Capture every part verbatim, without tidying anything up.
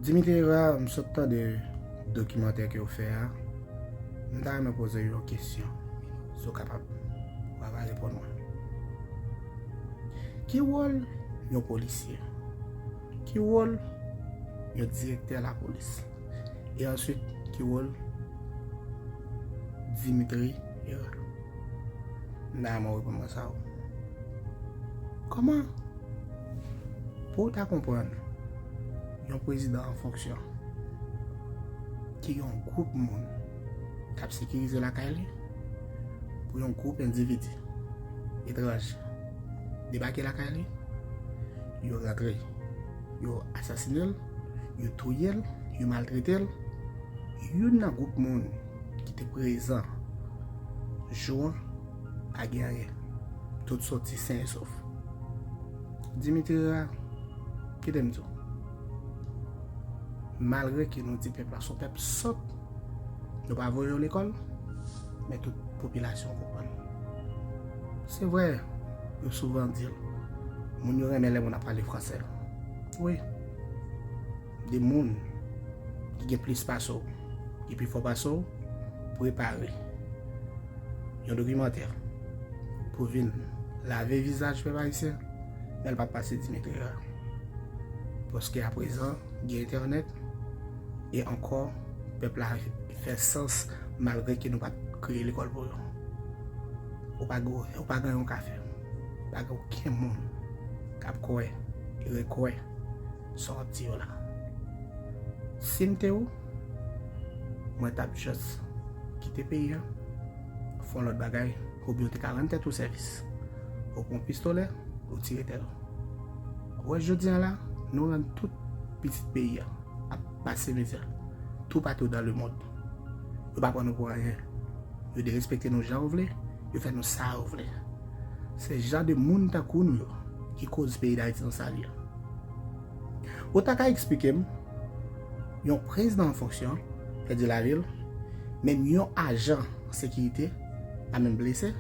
Dimitri Hérard, m sot tande dokimantè ke w fè a. M ta renmen poze w yon kesyon. Si w kapab, ou pa va reponn mwen. Ki wòl yon polisye? Ki wòl yon direktè lapolis? E answit, ki wòl Dimitri Hérard? M ta renmen w reponn mwen sa. Kòman pou w ta konprann yon prezidan an fonksyon ki gen yon gwoup moun k ap sekirize lakay li pou yon gwoup endividi etranj debake lakay li, yo rantre, yo asasine l, yo touye l, yo maltrete l. Youn nan gwoup moun ki te prezan jou an pa gen anyen. Tout soti sen e sof. Dimitri Hérard, kite m di w, malgre ke nou di pèp la se yon pèp sòt, nou pa voye yo lekòl, men tout popilasyon an konprann. Se vre, yo souvan di l, moun yo renmen lè moun ap pale fransè. Wi, de moun ki gen plis pase w, ki pi fò pase w, prepare yon dokimantè pou vin lave vizaj pèp ayisyen, men l p ap pase Dimitri Hérard. Paske aprezan, gen entènèt, e ankò, pèp la fè sans malgre ke nou pa t kreye lekòl pou yo. Ou pa gen, ou pa gen yon kafe. Pa gen okenn moun k ap kwè e rekwè sa w ap di yo la. Si m te ou, mwen t ap just kite peyi a, fè yon lòt bagay, oubyen w te ka rann tèt ou sèvis. Ou pran pistolè, ou tire tèt ou. Ou wè jodi a la, nou rann tout pitit peyi a ap pase mizè toupatou dans le monde. Yo pa pran nou pou anyen. Yo derespekte nou jan yo vle, yo fè nou sa yo vle. Se jan de moun tankou nou yo ki koz peyi Dayiti nan sa li ye. Ou ta ka eksplike m, yon prezidan an fonksyon pèdi lavi l, menm yon ajan sekirite pa menm blese,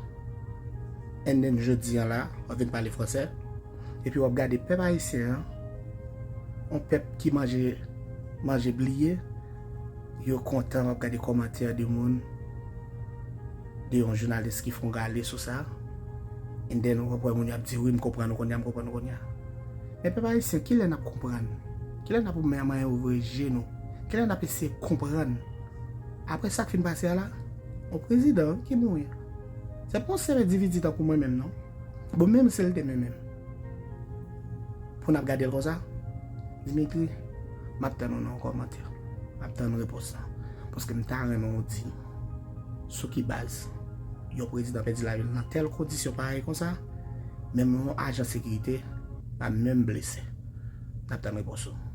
and then jodi a la, w ap vin pale fransè, epi w ap gade pèp ayisyen an, yon pèp ki manje, manje bliye, yo kontan, w ap gade kòmantè de moun, de yon jounalis ki fè yon rale sou sa, and then w ap wè moun yo ap di, "Wi, m konprann ou kounye a, m konprann ou kounye a." Men pèp ayisyen, kilè n ap konprann? Kilè n ap mèt manyen ouvri je nou? Kilè n ap eseye konprann? Apre sa k fin pase a la, yon prezidan ki mouri. Se pa yon sèl endividi tankou mwen menm, non. Bon, menm si l te menm menm. Pou n ap gade l konsa, Dimitri, m ap tann ou nan yon kòmantè. M ap tann repons lan. Paske m ta renmen w di m sou ki baz yon prezidan pèdi lavi l nan tèl kondisyon parèy konsa, menm yon ajan sekirite pa menm blese. N ap tann repons ou.